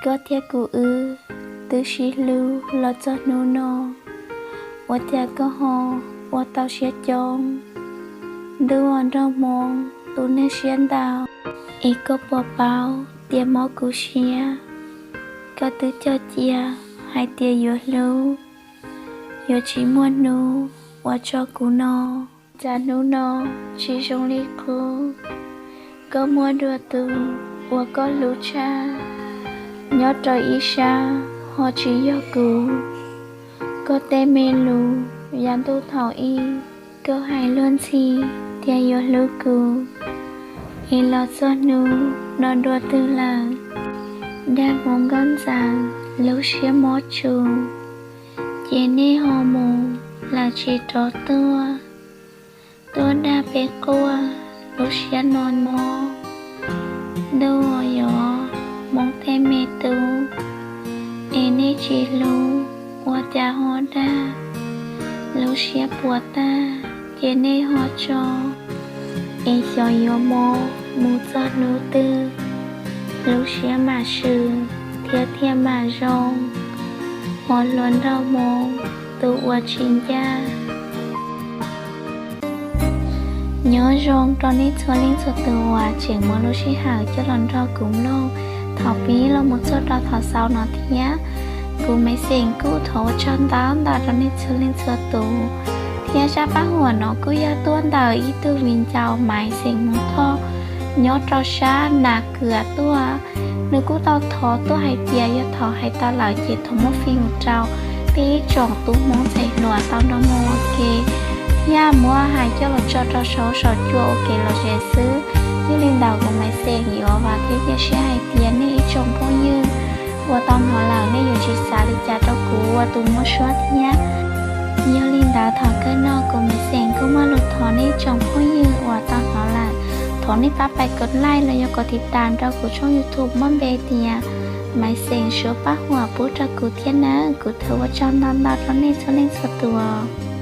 Koj thiab kuv wb twb sib hlub los txog hnub no, ua cas koj ho ua tau siab coob? Ntuj aw, nraug hmoob tus neeg siab ntau, es koj puas paub tias mob kuv siab? Koj twb cog cia hais tias yuav hlub, yuav tsis muaj hnub ua tso kuv no. Cas hnub no tsis zoo li qub, koj muaj dua tus uas koj hlub tshaj, nyob rau ib sab ho tsis yog kuv. Koj tej me lus yav ntuj thaum ub, koj hais luag ntxhi tias yuav hlub kuv, es los txog hnub no dua twg lawm? Dag hmoov nkauj ntxawm lub siab mob tsus, ces nej ho mus lawm tsis rov tuaj. Tuaj dag peb quaj, lub siab no mob. Ntuj aw, hmoob tej me tub, es nej tsis hlub ua cas ho dag? Lub siab puas tag ces nej ho tso, es xyov yuav mob mus txog hnub twg, lub siab mam swm thiab thiaj mam zoo. Hos hluas nraug hmoob tus uas tsis ncaj. Nyob zoo rau nej txhua leej txhua tus uas tseem muab lub sij hawm coj los nrog kuv mloog thaum pib los mus txog rau thaum xaus no thiab. Kuv Maiv Xeem kuj thov ua tsaug ntau ntau rau nej txhua leej txhua tus, thiab zaj paj huam no kuj yog tuaj ntawm ib tug viv ncaus Maiv Xeem Moos Thoj nyob rau sab Nas Kwam tuaj. Nws kuj tau thov tuaj hais tias yog thaum hais tau lawm ces thov muab fij mus rau peb ib tsoom tub hmoob ntxhais hluas tau nrog mloog ua ke, thiab muab hais coj los tso rau saum huab saum cua ua kev lom zem xwb. Yog li ntawd kuv Maiv Xeem yuav vam thiab cia siab hais tias nej ib tsoom phooj ywg uas tau hnov lawm nej yuav tsis xav li cas rau kuv ua tus muab suab thiab. Yog li ntawd thaum kawg no kuv Maiv Xeem kuj muaj lus thov nej tsoom phooj ywg uas tau hnov lawm, thov nej pab pais kov like los yog kov tiv tam rau kuv tshooj YouTube muaj npe tias Maiv Xeem Suav Paj Huam pub rau kuv thiab nawb. Kuv thov ua tsaug ntau ntau rau nej txhua leej txhua tus.